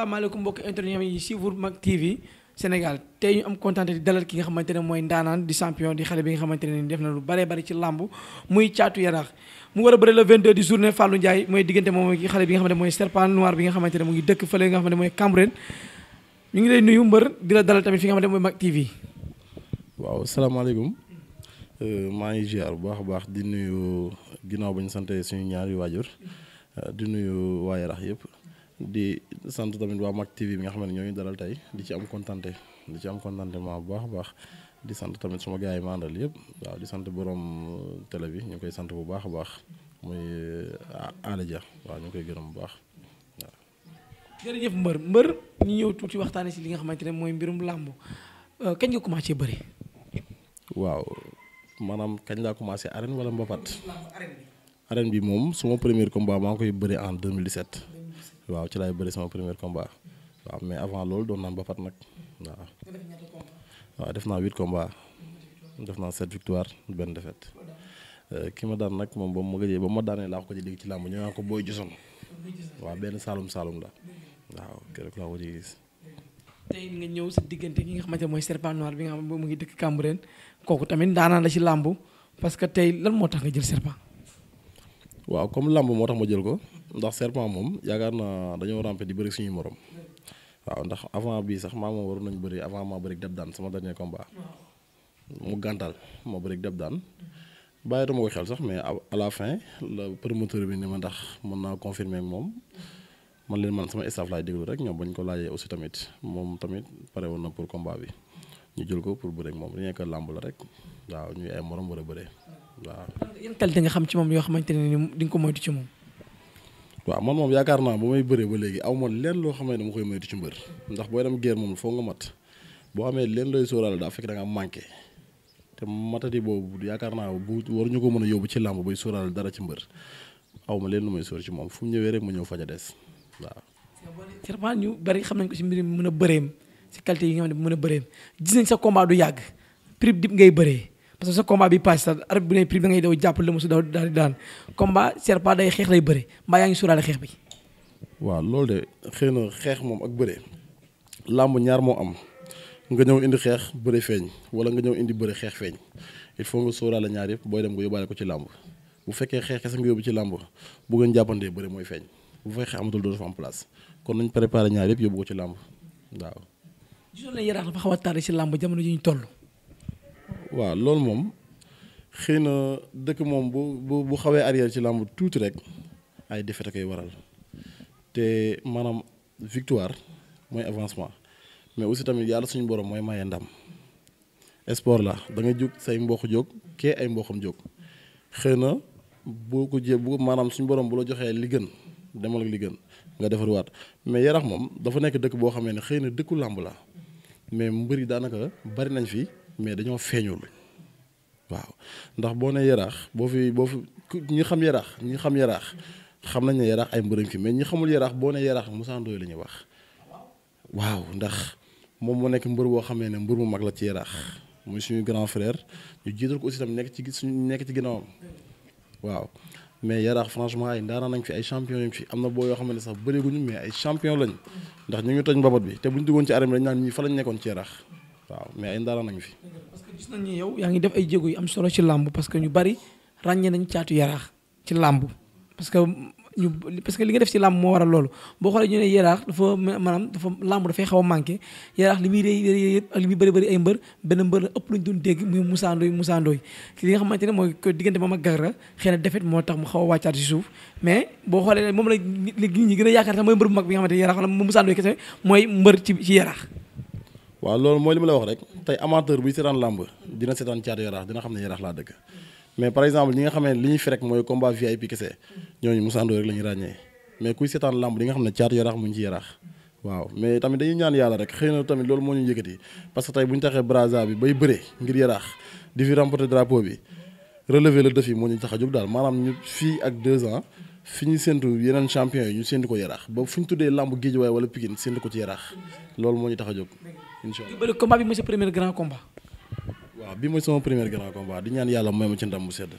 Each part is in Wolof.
asalaamaaleykum mbokki internet yi suivre Mak TV Sénégal tey ñu am kontaan di dalal ki nga xamante ne mooy ndaanaan di champion di xale bi nga xamante ne def na lu bare bari ci làmb muy Thiatou Yarakh mu war a bëri le 22 di journée Fallou Ndiaye mooy diggante moom ki xale bi nga xamante ne mooy serpent noir bi nga xamante ne mu ngi dëkk fële nga xamante ne mooy Cambérène ñu ngi lay nuyu mbër di la dalal tamit fi nga xamante ne mooy Mak TV. waaw salaamaaleykum maa ngi ziar bu baax a baax di nuyu ginnaaw ba ñu sant suñu ñaari waajur di nuyu waa Yarakh yëpp di sant tamit waa Mak TV bi nga xam ne ñoo ñu dalal tey di ci am kontante contentement bu baax a baax di sant tamit suma gars yi ma àndal yëpp waaw di sant borom télé bi ñu koy sant bu baax a baax muy Aly Dia waaw ñu koy gërëm bu baax waaw. jërëjëf mbër ñu ñëw tuuti waxtaanee si li nga xamante ne mooy mbirum làmb kañ nga commencé bëri. waaw maanaam kañ laa commencé arène wala mbapat. arène bi moom suma premier combat maa ngi koy bëri en 2017. waaw ci laay bëri sama premier combat waaw mais avant loolu doon naan mbapat nag waaw. waaw def naa 8 combats def naa 7 victoire benn défaite ki ma daan nag moom ba ma daanee laa ko ci dégg ci làmb ñu naan ko booy gisoon waaw benn saalum la waaw keroog laa ko ci gis. tey nga ñëw sa diggante ki nga xamante ne mooy serpent noir bi nga xam ne mu ngi dëkk Cambérène kooku tamit daanaan la ci làmb parce que tey lan moo tax nga jël serpent. waaw comme làmb moo tax ma jël ko ndax serpent moom yaakaar naa dañoo rampe di bëri suñuy morom waaw ndax avant bii sax maa moom waroon nañu bëri avant maa bëri deb daan sama dernier combat mu gàntal ma bëri deb daan bàyyituma ko xel sax mais à la fin la promoteur bi ni ma ndax mën naa confirmer ak moom man leen man sama staff laay déglu rek ñoom bañ ko laajee aussi tamit moom tamit pare woon na pour combat bi ñu jël ko pour bëri ak moom rien que làmb la rek waaw ñuy ay morom war a bëree waaw. yan qualité nga xam ci moom yoo xamante ne ni di nga ko moytu ci moom. waaw man moom yaakaar naa bu may bëree ba léegi aw ma leen loo xam ne dama koy moytu ci mbër ndax booy dem guerre moom foo nga mat boo amee leen looy sóoraale daa fekk da nga manqué te matati boobu yaakaar naa bu waruñu ko mën a yóbbu ci làmb bay sóoraale dara ci mbër aw ma leen lu may sóor ci moom fu mu ñëwee rek mu ñëw faja des waaw. serpent ñu bari xam nañ ko si mbir mi mën a bëreem si qualité yi nga xam ne mën a bëreem gis nañ sa combat du yàgg prix dib ngay bëree. parce que sa combat bi passé sax arbitre bu ne prix da ngay daw jàpp la mu su daw daal di daan combat serpent day xeex lay bëre mbaa yaa ngi suuraale xeex bi. waaw loolu de xëy na xeex moom ak bëre làmb ñaar moo am nga ñëw indi xeex bëre feeñ wala nga ñëw indi bëre xeex feeñ il faut nga suuraale ñaar yëpp booy dem nga yóbbaale ko ci làmb bu fekkee xeex kese nga yóbbu ci làmb bu ngeen jàppandee bëre mooy feeñ bu fekkee amatul doo dafa am place kon nañ préparé ñaar yëpp yóbbu ko ci làmb waaw. gisoon na Yarakh dafa xaw a tardé ci làmb jamono ji ñu toll. waaw loolu moom xëy na dëkk moom bu xawee arrière ci làmb tuuti rek ay défaite koy waral te maanaam victoire mooy avancement mais aussi tamit yàlla suñu borom mooy maye ndam sport la da ngay jóg say mbokk jóg kee ay mbokkam jóg xëy na boo ko jé bu maanaam suñu borom bu la joxee li gën demal ak li gën nga defarwaat mais Yarakh moom dafa nekk dëkk boo xamee ne xëy na dëkku làmb la mais mbër yi daanaka bari nañ fi. mais dañoo feeñul waaw ndax boo ne Yarakh boo fi ñi xam Yarakh xam nañ ne Yarakh ay mbërëm fi mais ñi xamul Yarakh boo ne Yarakh Moussa Ndoye la ñuy wax waaw ndax moom moo nekk mbër boo xamee ne mbër mu mag la ci Yarakh muy suñu grand frère ñu jiital ko aussi tam nekk ci ginnaawam waaw mais Yarakh franchement ay ndaanaan nañ fi ay champion lañ fi am na boo yoo xam ne sax bëreeguñu mais ay champion lañ ndax ñu ngi toj mbabat bi te buñ duggoon ci arène bi dañ naan ñi fa lañ nekkoon ci Yarakh waaw mais ay ndaara nañu fi. parce que gis nañ ni yow yaa ngi def ay jéego yu am solo ci làmb parce que ñu bari ràññee nañ Thiatou Yarakh ci làmb parce que li nga def ci làmb moo waral loolu boo xoolee ñu ne Yarakh dafa maanaam dafa làmb dafay xaw a manqué Yarakh li muy rëy yëpp ak li muy bëri ay mbër benn mbër la ëpp luñ doon dégg muy Moussa Ndoye li nga xamante ne mooy diggante moom ak Garga xëy na defet moo tax mu xaw a wàccaat ci suuf mais boo xoolee moom la léegi ñi gën a yaakaar sax mooy mbër bu mag bi nga xamante ne Yarakh wala Moussa Ndoye kese mooy mbër ci Yarakh. waaw loolu mooy li ma la wax rek tey amateur buy seetaan làmb dina seetaan Thiatou Yarakh dina xam ne Yarakh laa dëkk mais par exemple ñi nga xam ne li ñuy fi rek mooy combat VIP kese ñooñu Moussa Ndoye rek la ñuy ràññee mais kuy seetaan làmb di nga xam ne Thiatou Yarakh mu ngi ci Yarakh waaw mais tamit dañuy ñaan yàlla rek xëy na tamit loolu moo ñu yëkkati parce que tey bu ñu taxee Brazza bi bay bëree ngir Yarakh di fi remporter drapeau bi relever le défi moo ñu tax a jóg daal maanaam ñu fii ak 2 ans fi ñu séntu yeneen champion yi ñu séntu ko Yarakh ba fu ñu tuddee làmb Guédiawaye wala Pikine séntu ko ci Yarakh loolu moo ñu tax a jóg incha allah. combat bi mooy sa premier grand combat. waaw bi mooy sama premier grand combat di ñaan yàlla may ma ci ndam bu sedd.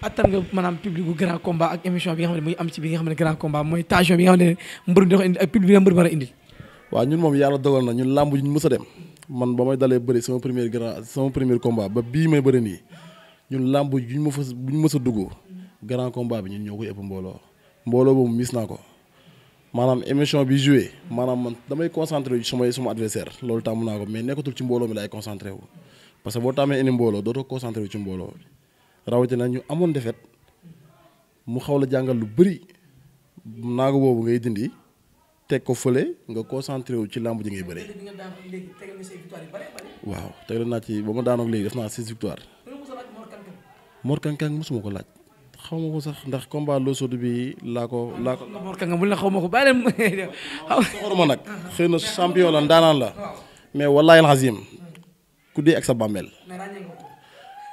attan nga maanaam public bu grand combat ak émission bi nga xam ne muy am ci bi nga xam ne grand combat mooy tension bi nga xam ne mbër di ko indi ak public bi nga mbër mën a indil. waaw ñun moom yàlla dogal na ñun làmb ñu mës a dem man ba may dalee bëri sama premier combat ba bii may bëri nii ñun làmb juñ ma fa bu ñu mës a dugg grand combat bi ñun ñoo koy ëpp mbooloo boobu mis naa ko maanaam émission bi joué maanaam man damay concentré wu sama adversaire loolu tàmm naa ko mais nekkatul ci mbooloo mi laay concentré wu parce que boo tàmmee indi mbooloo dootoo concentré wu ci mbooloo rawatina ñu amoon defet mu xaw la jàngal lu bëri naago boobu ngay dindi teg ko fële nga concentré wu ci làmb ji ngay bëree. waaw tegal naa ci ba ma daanoog léegi def naa 6 victoire. Mor Kankang mosuma ko laaj. xaw ma ko sax ndax combat loo sodu bi laa ko. Mor Kankang bu la xaw ma ko bàyyi leen. soxoruma nag xëy na champion la ndaanaan la mais wallaahi alazim ku dee ak sa bàmmeel.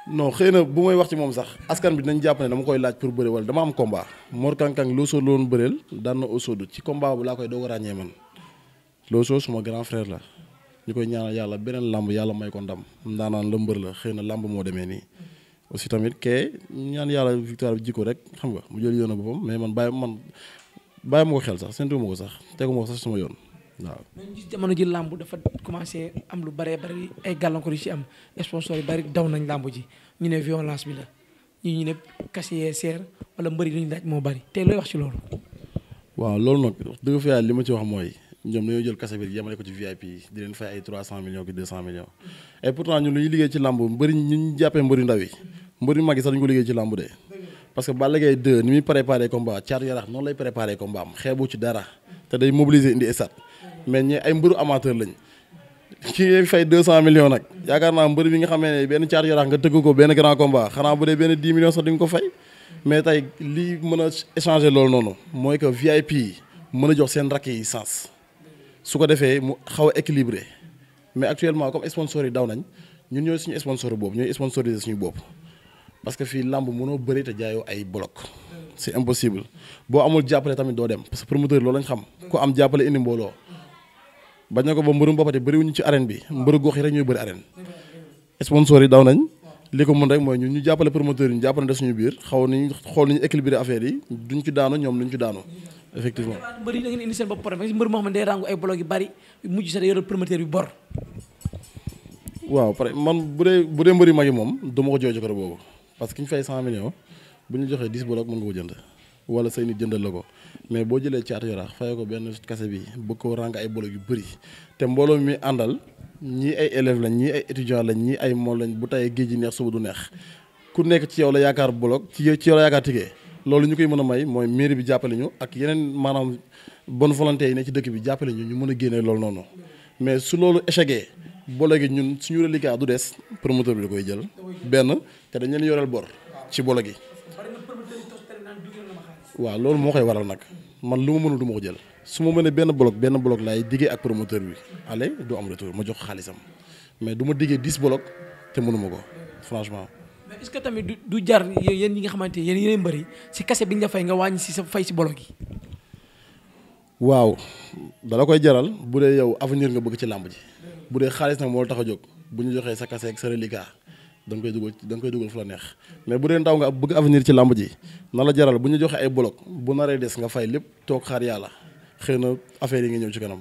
non xëy na bu may wax ci moom sax askan bi dinañ jàpp ne dama koy laaj pour bëre wala dama am combat Mor Kankang loo soo loon bëreel daan na osodu ci combat bu laa koy doog a ràññee man loo soo suma grand frère la ñu koy ñaanal yàlla beneen lamb yàlla may ko ndam ndaanaan la mbër la xëy na lamb moo demee nii aussi tamit kee ñaan yàlla victoire bi jikko rek xam nga mu jël yoon boppam mais man bàyyi ma ko xel sax séntu ma ko sax tegu ma ko sax sama yoon waaw. ñu gis jamono ji làmb dafa commencé am lu bëree bëri ay gàllankoor yu ci am sponsor yu bëri daw nañ làmb ji ñu ne violence bi la ñu ne casier seer wala mbëri li ñu laaj moo bëri tey looy wax ci loolu. waaw loolu nag dëgg fa yàlla li ma ci wax mooy ñoom dañoo jël kase bi yemale ko ci VIP yi di leen fay ay 300 millions ki 200 millions et pourtant ñun lu ñuy liggéey ci làmb mbëri ñu jàppee mbëri ndaw yi mbëri mag yi sax dañu ko liggéey ci làmb de parce que Balla Gaye 2 ni muy préparé combat Thiatou Yarakh noonu lay préparé combat am xeebu ci dara te day mobiliser indi stade mais ñi ay mbëru amateur lañ ki fay 200 millions nag yaakaar naa mbër bi nga xamee ne benn Thiatou Yarakh nga tëgg ko benn grand combat xanaa bu dee benn 10 millions sax di nga ko fay mais tey lii mën a échanger loolu noonu mooy que VIP yi mën a jox seen rakk yi sens su ko defee mu xaw a équilibré mais actuellement comme sponsor yi daw nañ ñun ñooy suñu sponsor boobu ñooy sponsoriser suñu bopp parce que fii lamb mënoo bëri te jaayoo ay bloc c'est impossible boo amul jàppale tamit doo dem parce que promoteur loolu lañ xam ku am jàppale indi mbooloo bañ na ko ba mbërum boppati bëriwuñu ci arène bi mbëru gox yi rek ñooy bëri arène sponsor yi daw nañ li ko mën rek mooy ñun ñu jàppale promoteur yi ñu jàppale suñu biir xool ni ñu équilibré affaire yi duñ ci daanu ñoom duñ ci daanu effectivement. mbër yi da ngeen indi seen bopp problème mbër moo xam ne day rangu ay bloc yu bari mujj sax day yoral promoteur bi bor. waaw pare man bu dee mbëri mag yi moom du ma ko jooju ko boobu parce que ñu fay 100 millions bu ñu joxee 10 bloc mën nga ko jënd wala say nit jëndal la ko mais boo jëlee Thiatou Yarakh fayee ko benn kase bi bëgg ko ràng ay bloc yu bëri te mbooloo mi àndal ñii ay élèves lañ ñii ay étudiants lañ ñii ay mool lañ bu tayee géej gi neex suba du neex ku nekk ci yow la yaakaar bloc ci yow la yaakaar ticket loolu ñu koy mën a may mooy mairie bi jàppale ñu ak yeneen maanaam bonne volonté yi ne ci dëkk bi jàppale ñu mën a génnee loolu noonu mais su loolu échecgee bolo gi ñun suñu reliquat du des promoteur bi da koy jël benn te dañ leen yoreel bor ci bolo gi waaw loolu moo koy waral nag man lu ma mënul du ma ko jël su ma mënee benn bloc laay diggee ak promoteur bi allez du am retour ma jox xaalisam mais du ma diggee 10 bloc te mënuma ko franchement. mais est-ce que tamit du jar yéen ñi nga xamante ne yéen yéen mbëri si kase bi ñu la fay nga wàññi si sa fay si bloc yi. waaw dala koy jaral bu dee yow avenir nga bëgg ci làmb ji bu dee xaalis nag moo la tax a jóg bu ñu joxee sa kase ak sa reliquat da nga koy dugal fu la neex mais bu dee ndaw nga bëgg avenir ci làmb ji na la jaral bu ñu joxee ay bloc bu naree des nga fay lépp toog xaar yàlla xëy na affaire yi nga ñëw ci kanam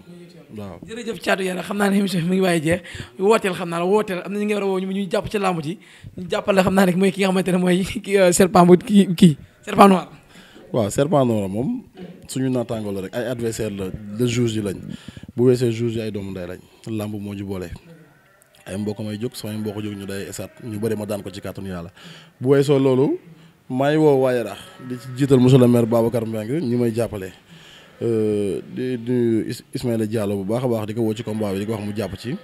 waaw. jërëjëf Thiatou Yarakh xam naa ne émission bi mu ngi waaye jeex wooteel xam naa la wooteel am na ñu ngi war a woo ñu jàpp ci làmb ji ñu jàppale xam naa ne mooy ki nga xamante ne mooy serpent bu kii serpent noir. waaw serpent noir moom suñu naataangoo la rek ay adversaire la de jours yi lañ bu weesee jours yi ay doomu nday lañ làmb moo ñu boole. ay mbokk may jóg samay mbokk jóg ñu day esat ñu bëri ma daan ko ci kàttanu yàlla bu weesoo loolu maa ngi woo waa Yaraax di ci jiital monsieur le maire Babacar Mbengue ñi may jàppale di nuyu Ismaïla Diallo bu baax a baax di ko woo ci combat bi di ko wax mu jàpp ci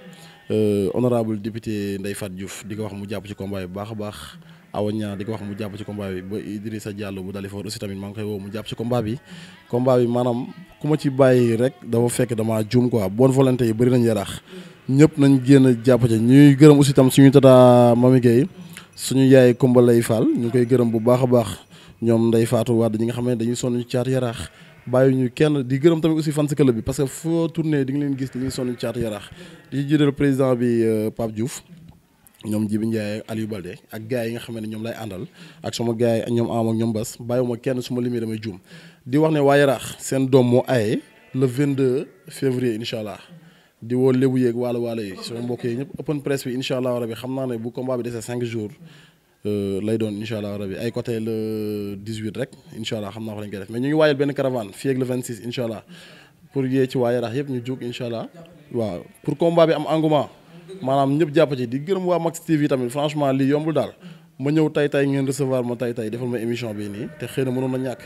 honorable député Ndeye Fat Diouf di ko wax mu jàpp ci combat bi bu baax a baax Awa Niang di ko wax mu jàpp ci combat bi ba Idrissa Diallo bu Dalifor aussi tamit maa ngi koy woo mu jàpp ci combat bi maanaam ku ma ci bàyyi rek dafa fekk damaa juum quoi bonne volonté yi bëri nañ Yaraax ñëpp nañ génn jàpp ci ñuy gërëm aussi tam suñu tata Mami Gueye suñu yaay Kumba Lay Fall ñu ngi koy gërëm bu baax a baax ñoom Ndeye Fatou Wade ñi nga xam ne dañuy sonn ci Thiatou Yarakh bàyyi ñu kenn di gërëm tamit aussi fans club bi parce que foo tourné di nga leen gis dañuy sonn ci Thiatou Yarakh di jiital président bi Pape Diouf ñoom Jibi Ndiaye ak Aliou Balde ak gars yi nga xam ne ñoom lay àndal ak sama gars yi ak ñoom am ak ñoom bas bàyyiwuma kenn su ma limee damay juum di wax ne waa Yaraax seen doom moo aye le 22 février incha allah di woo lébu yeeg waalo yi sama mbokk yi ñëpp open press bi incha allah rabi xam naa ne bu combat bi desee 5 jours lay doon incha allah rabi ay côté le 18 rek incha allah xam naa ko lañ koy def mais ñu ngi waajal benn caravane fii ak le 26 incha allah pour yee ci waa Yaraax yëpp ñu jóg incha allah waaw pour combat bi am engouement maanaam ñëpp jàpp ci di gërëm waa Max TV tamit franchement lii yombul daal ma ñëw tay ngeen recevoir ma tay defal ma émission bi nii te xëy na mënoon na ñàkk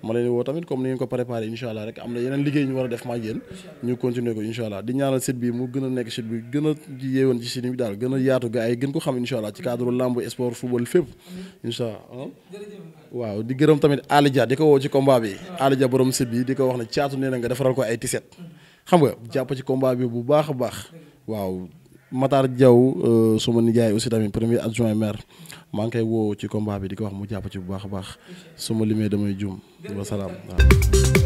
ma leen woo tamit comme ni ngeen ko préparé incha allah rek am na yeneen liggéey ñu war a def ma ak yéen ñu continuer ko incha allah di ñaanal site bi mu gën a nekk site bi gën a yeewoon ci site bi daal gën a yaatu gars yi gën ko xam incha allah ci cadre lamb sport football fépp incha allah waaw di gërëm tamit Ali Dia di ko woo ci combat bi Ali Dia borom site bi di ko wax ne caatu nee na nga defaral ko ay tiset xam nga jàpp ci combat bi bu baax a baax waaw Matar Diaw suma nijaay aussi tamit premier adjoint maire maa ngi koy woo ci combat bi di ko wax mu jàpp ci bu baax a baax su ma limee damay juum wasalaam waaw